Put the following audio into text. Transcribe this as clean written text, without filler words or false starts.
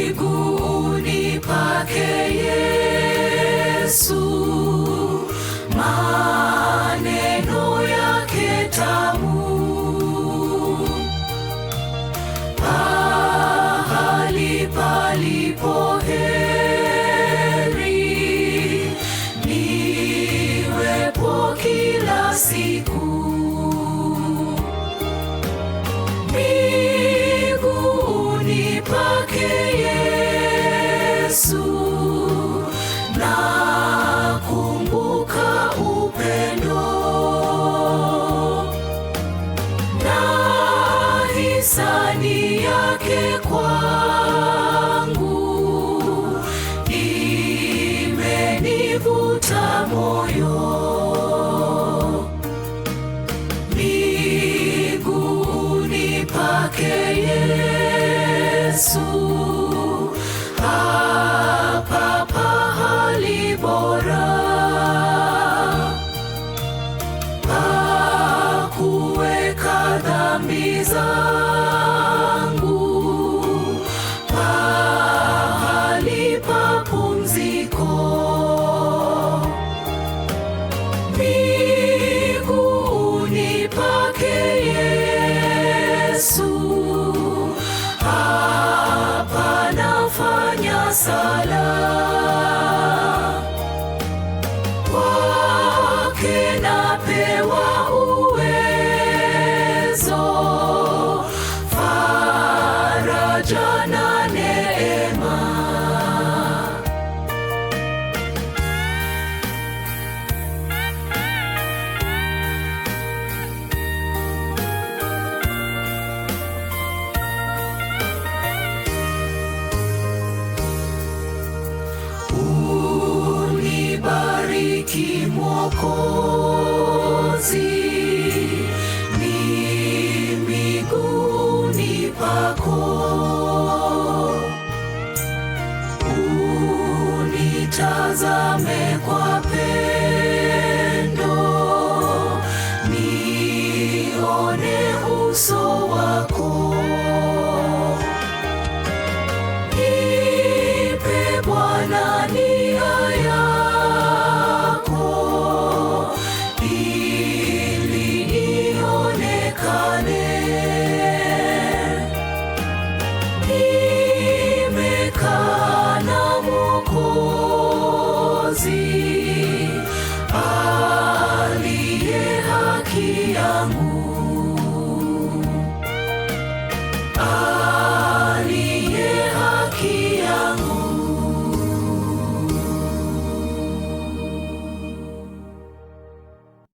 Miguuni pake Yesu, maneno yake tamu, pahali palipo heri, niwepo kila siku. Miguuni pake Yesu, nakumbuka upendo na hisani yake kwangu, imenivuta moyo. Miguuni pake Yesu, hapa pahali bora pa kuweka dhambi zangu, pahali pa pumziko. Miguuni pake Yesu, hapa nafanya sala, kwake napewa uwezo, faraja na neema. Unibariki Mwokozi, ni miguuni pako, unitazame kwa pendo, nione uso wako. Nipe Bwana nia yako, ili ionekane. Nimekaa na Mwokozi.